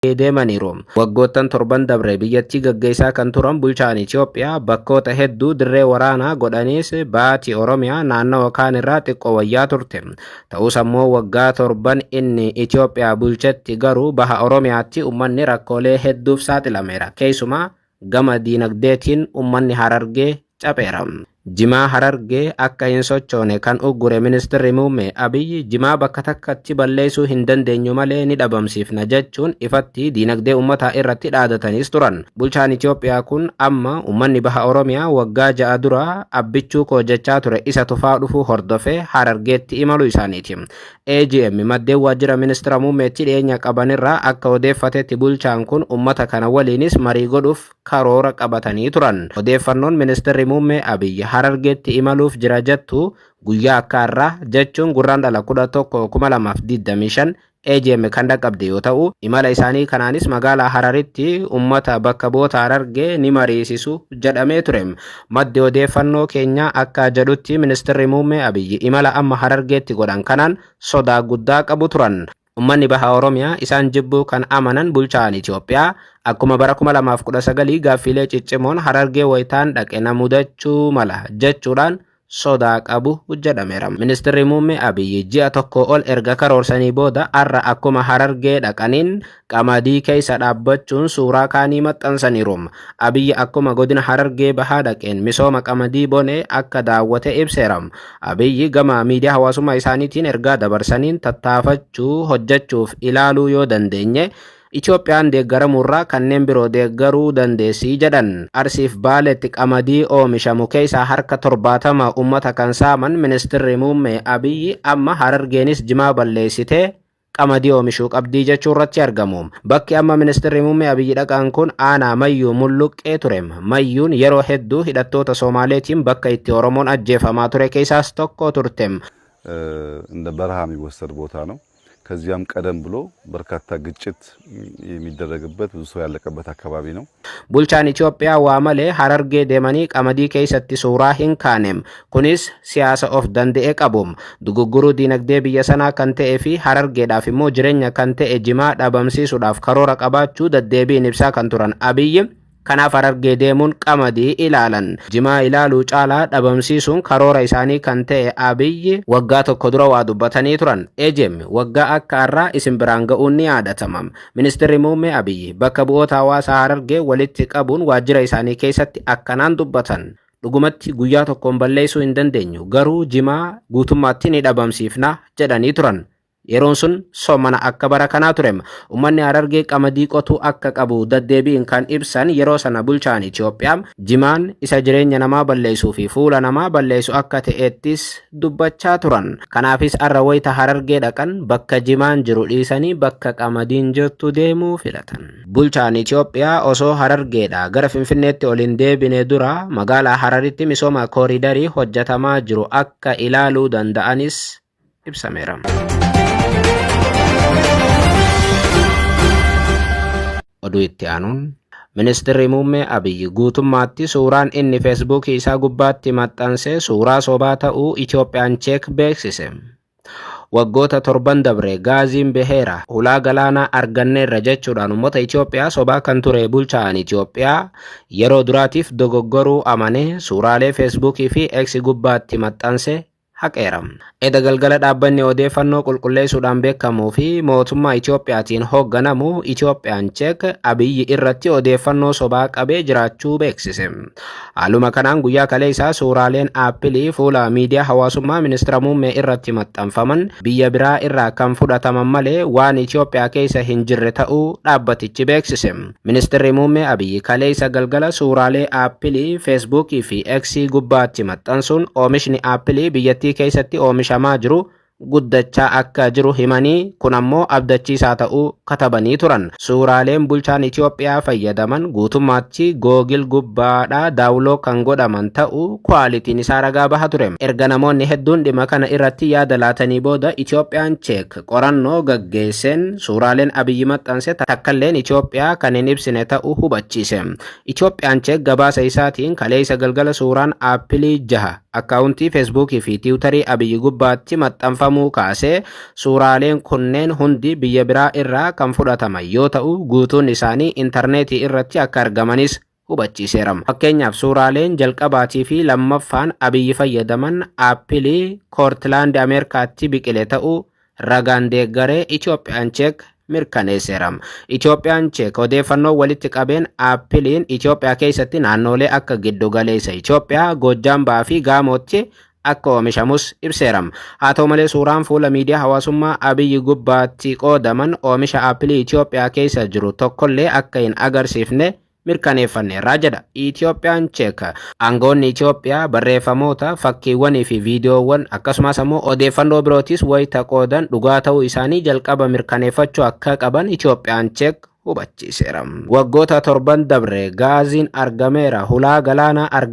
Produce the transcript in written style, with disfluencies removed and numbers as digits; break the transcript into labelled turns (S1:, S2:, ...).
S1: Deemaniiru. Waggoottan torban dabre biyyattii gaggeessaa kan turan bulchaan Itoophiyaa bakkoota hedduu dirree waraanaa godhaniis baati Oromiyaa naannawa kaan irraa xiqqoo wayyaa turte. Ta'us ammoo waggaa torban inni Itoophiyaa bulchetti garuu baha Oromiyaatti uummanni rakkoolee hedduuf saaxilameera. Keessumaa gama diinagdeetiin uummanni Harargee capheera. Jimaa Harargee akka hin sochoone kan uggure Ministirri Muummee Abiyyi jimaa bakka takkatti balleessuu hin dandeenyu malee ni dhabamsiifna jechuun ifatti diinagdee uummataa irratti dhaadataniis turan. Bulchaan Itoophiyaa kun amma uummanni baha Oromiyaa waggaa 6 dura abbichuu koo jechaa ture isa tufaa dhufuu hordofee Harargeetti imaluu isaaniiti. AGM maddeen waajjira ministira muummeetti dhiyeenya qabanirraa akka odeeffatetti bulchaan kun uummata kana waliinis marii godhuuf karoora qabatanii turan. Odeeffannoon ministirri muummee Abiyyi Harargeetti imaluuf jira jettu guyyaa akka har'aa jechuun Gurraandhala 11 2025 AGM kan dhaqqabde yoo ta'u, imala isaanii kanaanis magaalaa Hararitti uummata bakka bu'oota Harargee ni mariisisu jedhamee ture. Maddi odeeffannoo keenyaa akka jedhutti ministirri muummee Abiyyi imala amma Harargeetti godhan kanaan sodaa guddaa qabu turan. Uummanni baha Oromiyaa isaan jibbuu kan amanan bulchaan Itoophiyaa akkuma bara 2019 gaaffiilee ciccimoon Harargee wayitaan dhaqe na mudachuu mala jechuudhaan sodaa qabu jedhameera. Ministirri muummee Abiyyi ji'a tokko ol erga karoorsanii booda har'a akkuma Harargee dhaqaniin qamadii keessa dhaabbachuun suuraa kaanii maxxansaniiru. Abiyyi akkuma godina Harargee bahaa dhaqeen misooma qamadii bonee akka daawwate ibseera. Abiyyi gama miidiyaa hawaasummaa isaaniitiin ergaa dabarsaniin tattaafachuu hojjechuuf ilaaluu yoo dandeenye Itoophiyaan deeggaramuurraa kanneen biroo deeggaruu dandeessii jedhan. Arsiif Baaleetti qamadii oomishamu keessaa harka 70 uummata kan saaman ministirri muummee Abiyyi amma Harargeenis jimaa balleessitee qamadii oomishuu qabdii jechuu irratti argamu. Bakki amma ministirri muummee Abiyyi dhaqan kun aanaa Mayyuu Mulluqqee ture. Mayyuun yeroo hedduu hidhattoota Somaaleetiin bakka itti Oromoon ajjeefamaa ture keessaas tokko turte.
S2: እንደ በረሃ የሚወሰድ ቦታ ነው። ከዚያም ቀደም ብሎ በርካታ ግጭት የሚደረግበት ብዙ ሰው ያለቀበት አካባቢ ነው።
S1: Bulchaan Itoophiyaa waa malee Harargee deemanii qamadii keessatti suuraa hin kaanem. Kunis siyaasa of danda'e qabu. Dugugguruu diinagdee biyya sanaa kan ta'ee fi Harargeedhaaf immoo jireenya kan ta'e jimaa dhabamsiisuudhaaf karoora qabaachuu deddeebiin ibsaa kan turan Abiyyi kanaaf Harargee deemuun qamadii ilaalan. Jimaa ilaaluu caalaa dhabamsiisuun karoora isaanii kan ta'e Abiyyi waggaa tokko dura waa dubbatanii turan. AGM waggaa akka har'aa isin biraan ga'uun ni yaadatama. Ministirri muummee Abiyyi bakka bu'oota hawaasaa Harargee walitti qabuun waajjira isaanii keessatti akkanaan dubbatan. Dhugumatti guyyaa tokkoon balleessuu hin dandeenyu, garuu jimaa guutummaatti ni dhabamsiifna jedhanii turan. Yeroon sun soomana akka bara kanaa ture. Uummanni Harargee qamadii qotuu akka qabu deddeebiin kan ibsan yeroo sana bulchaan Itoophiyaa jimaan isa jireenya namaa balleessuu fi fuula namaa balleessu akka ta'ettis dubbachaa turan. Kanaafis har'a wayita Harargee dhaqan bakka jimaan jiru dhiisanii bakka qamadiin jirtu deemuu filatan. Bulchaan Itoophiyaa osoo Harargeedhaa gara Finfinneetti ol hin deebine dura magaalaa Hararitti misooma kooriidarii hojjetamaa jiru akka ilaaluu danda'anis ibsameera. Oduu itti aanuun Ministirri muummee Abiyyi guutummaatti suuraan inni Feesbuukii isaa gubbaatti maxxanse suuraa sobaa ta'uu Itoophiyaan Check beeksise. Waggoota torban dabre gaaziin baheera, hulaa galaanaa arganneerra jechuudhaan uummata Itoophiyaa sobaa kan ture bulchaan Itoophiyaa yeroo duraatiif dogoggoruu amanee suuraalee Feesbuukii fi X gubbaatti maxxanse haqeera. Eda galgala dhaabbanni odeeffannoo qulqulleessuudhaan beekamuu fi mootummaa Itoophiyaatiin hoogganamu Itoophiyaan Check Abiyyi irratti odeeffannoo sobaa qabee jiraachuu beeksise. Haaluma kanaan guyyaa kaleessaa suuraaleen aappilii fuula miidiyaa hawaasummaa ministeera muummee irratti maxxanfaman biyya biraa irraa kan fudhataman malee waan Itoophiyaa keessa hin jirre ta'uu dhaabbatichi beeksise. Ministeerri muummee Abiyyi kaleessa galgala suuraalee aappilii Feesbuukii fi X gubbaatti maxxansuun oomishni aappilii biyyattii keessatti oomishamaa jiru guddachaa akka jiru himanii kun ammoo abdachiisaa ta'uu katabanii turan. Suuraaleen bulchaan Itoophiyaa fayyadaman guutummaatti Google gubbaadhaa download kan godhaman ta'uu kwaalitiin isaa ragaa baha ture. Erga namoonni hedduun dhimma kana irratti yaada laatanii booda Itoophiyaan Check qorannoo gaggeesseen suuraaleen Abiyyi maxxanse takkalleen Itoophiyaa kan hin ibsine ta'uu hubachiise. Itoophiyaan Check gabaasa isaatiin kaleessa galgala suuraan aappilii jaha akkaawuntii Feesbuukii fi Tiwutarii Abiyyi gubbaatti maxxanfamu maxxanfamuu kaasee, suuraaleen kunneen hundi biyya biraa irraa kan fudhataman yoo ta'u, guutuun isaanii intarneetii irratti akka argamanis hubachiiseera. Fakkeenyaaf, suuraaleen jalqabaatii fi lammaffaan Abiyyi fayyadaman aappilii Koortilaand Ameerikaatti biqile ta'uu ragaan deeggaree Itoophiyaan Cheek mirkaneesseera. Itoophiyaan Cheek odeeffannoo walitti qabeen aappiliin Itoophiyaa keessatti naannolee akka giddu galeessa Itoophiyaa, Goojjaam Bahaa fi Gaamootti akka oomishamus ibseera. Haa ta'u malee, suuraan fuula miidiyaa hawaasummaa Abiyyi gubbaatti qoodaman oomisha aappilii Itoophiyaa keessa jiru tokkollee akka hin agarsiifne mirkaneeffanneerraa jedha Itoophiyaan Cheek. Aangoonni Itoophiyaa barreeffamoota, fakkiiwwanii fi viidiyoowwan, akkasumas ammoo odeeffannoo birootis wayita qoodan dhugaa ta'uu isaanii jalqaba mirkaneeffachuu akka qaban Itoophiyaan Cheek hubachiiseera. Waggoota 7n dabre gaaziin argameera, hulaa galaanaa